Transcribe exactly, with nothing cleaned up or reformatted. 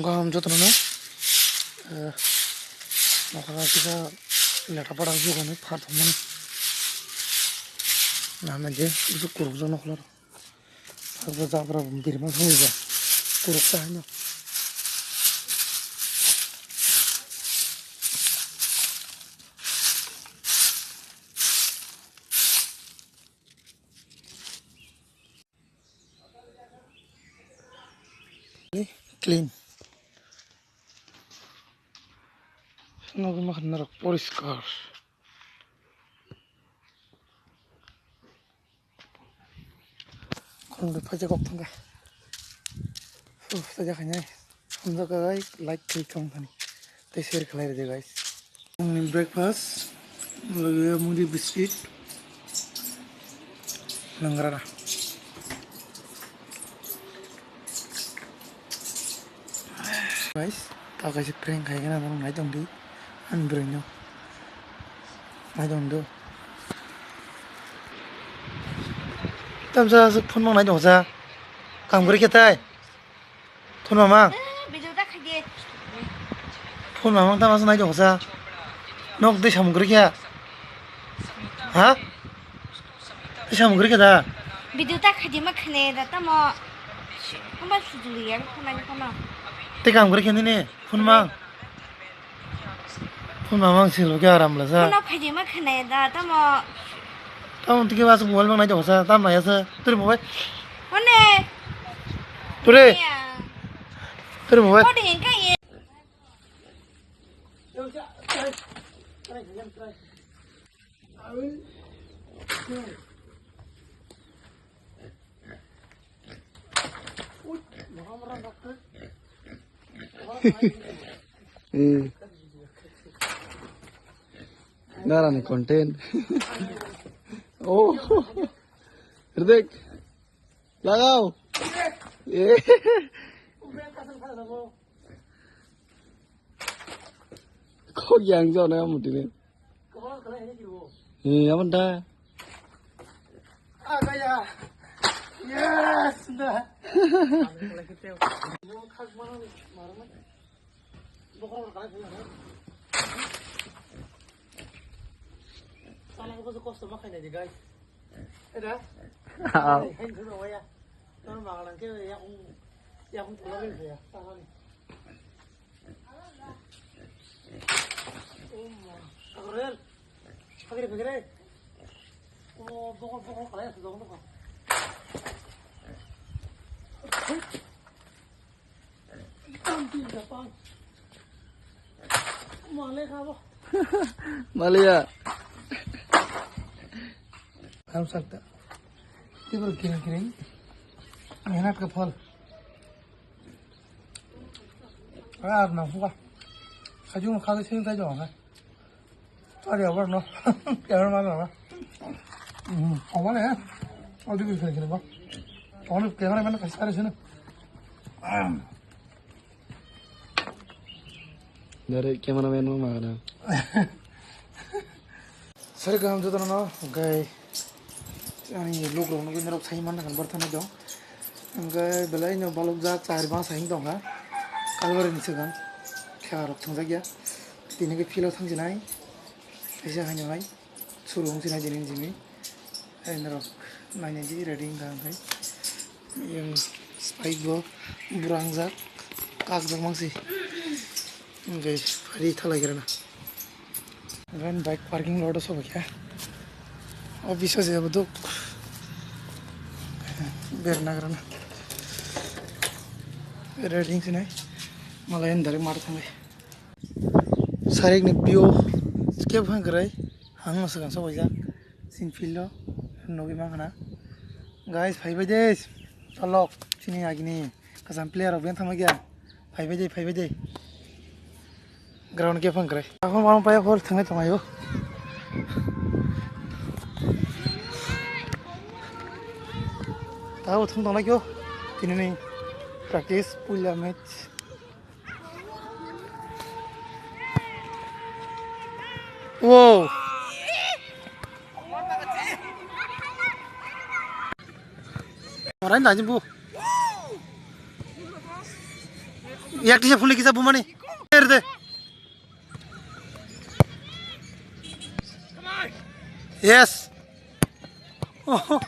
Gaham jotono no, eh, nokha kisa leta pada sugani phat mani. Nana je, usu kuruk jono khularo. Agbo jabra birma songja. Kuruk ta haino. Clean. Nogwi mankha norok poriskar. Khulumde phaijak kok thangkha. Uf, phaijak khainai. Hamjakha guys, like khlai tong thani. Tei share khlai rwdi guys. Ani breakfast, logi muri biscuit. Nangrara. Guys, ta kaisa prank khai gana nang nai tong di. Ani bwrwi no. Nai tong do. Tamsa aswk phone mang nai tong sa. Kam gori khe tai. Phone mamang. Eh, video ta khai di. Phone mamang tamo nai tong sa. Nok de samung gori khe. Ha? Tei samung kwrwi khe da? Video ta khaidi ma khne da tamo. Hamba sujuli ya khna ni khna. Tei kam kwrwi khe nini phone mang. Phone mang mang silo khe aram la sa. Khna khaidi ma khne da tamo. Tamo tike ba mobile mang nai tong sa, tam nai sa. Turi mobile. Hone. Turi. Ya. Turi mobile. Kode engka ye. Hmm. Darani content. Oh. Hrithik. Lagao. Eh. Kok yang jona mutine. Eh, aman da. Yes, da. Sana ko kosto ma khaina di guys. Era. Hai, hai, hai, waya. Toro magalang ke ya kung, ya kung kula rin ya. Sana ni. Oh ma. Agrel. Agre, agre. Oh, bokol, bokol, kalai, bokol, bokol. Maliya. Ham sakta. Tibur kiring kiring. Mehnat ka phal. Ar na huwa. Kaju ma khali sing ta jong ha. Ari abar no. Camera man no. Hmm, abar ya. Adi bisa kira ba. Abar camera man ka sare sini. Dari camera man mo magana. Sare gam joto no, gai. Ani luk rok nugwi norok sai man thangkha borthana dong. Hwnkhe belai no balok jak char bangsa hing tongkha. Kalbari ni swkang kha rok thangjakya. Tini khe philo thangsinai. Kaisa haino hai. Suru wngsinai tini jimi. Hai norok naina di ready wngkha hwnkhe. Yang spike bo burang jak. Kak jak mangsi. Hwnkhe phari thalai gra na. Gan bike parking lot o sobaikha. Office o jebo duk. Berna grana. Ready sinai. Malai direct mar thangai. Sarik ni view kebo hangkrai. Ang no swkang sobaijak. Sin field o nugwi mankha na. Guys, phaibai de. Tolok. Chini agini. Kasam player rok ben thangma gya. Phaibai de, phaibai de. Ground khe phang krai. Ako mang paya hor thangnai tongmai o. Tao thung tongnai kyo. Tini ni practice puila match. Wow. Orai na jimbu. Yak tisa phuli kisa bumani. Er de. Yes. Oh.